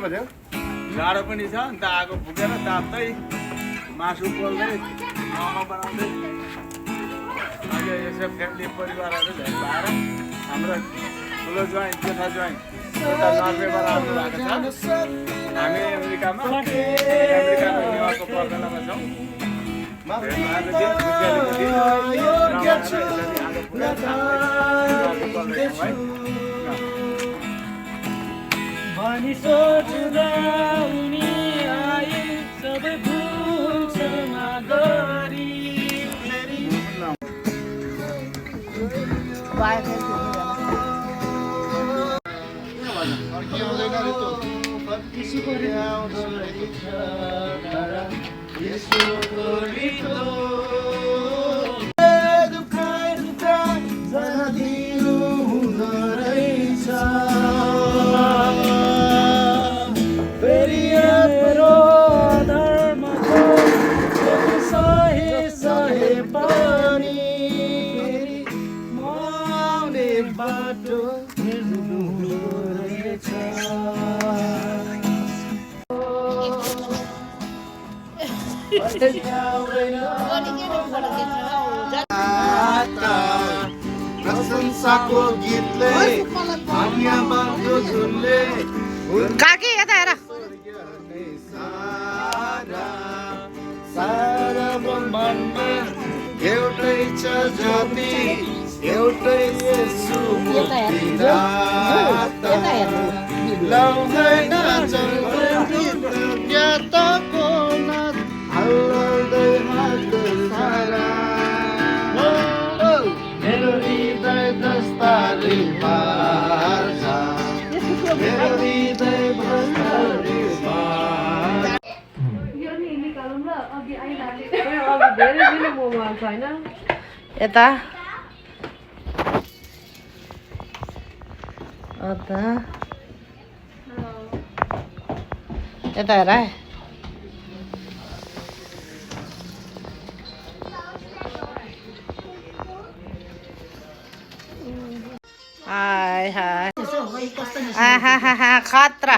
पर्यो जाडो पनि छ अन्त आगो फुकेर ताप्दै मासु पोल्दै मोमो बनाउँदै अहिले यसो फ्यामिली परिवारहरू भेट भएर हाम्रो ठुलो ज्वाइँ जेठा ज्वाइँ एउटा नर्वेबाट आउनु भएको छ हामी अमेरिकामा न्युयोर्कको पर्दलामा छौँ भेट भएको दिन बुझेलीको दिन रमाएर यसरी आगो फुकेर ताप्दै भनी सोच्दा उनी आए सबै भुल्छमा गरी प्रशंसाको गीतले अन्यमाको धुनले काकी यता हेर सारा ब्रह्माण्डमा एउटै छ ज्योति एउटै येशू मुक्तिदाता लाउँदैन ज्ञाताको नाच हल्लाउँदै हात सारा मेरो हृदय दस्तारी पार्छ मेरो हृदय दस्तारी पार्छ यता यता हेर है हाय हाय खतरा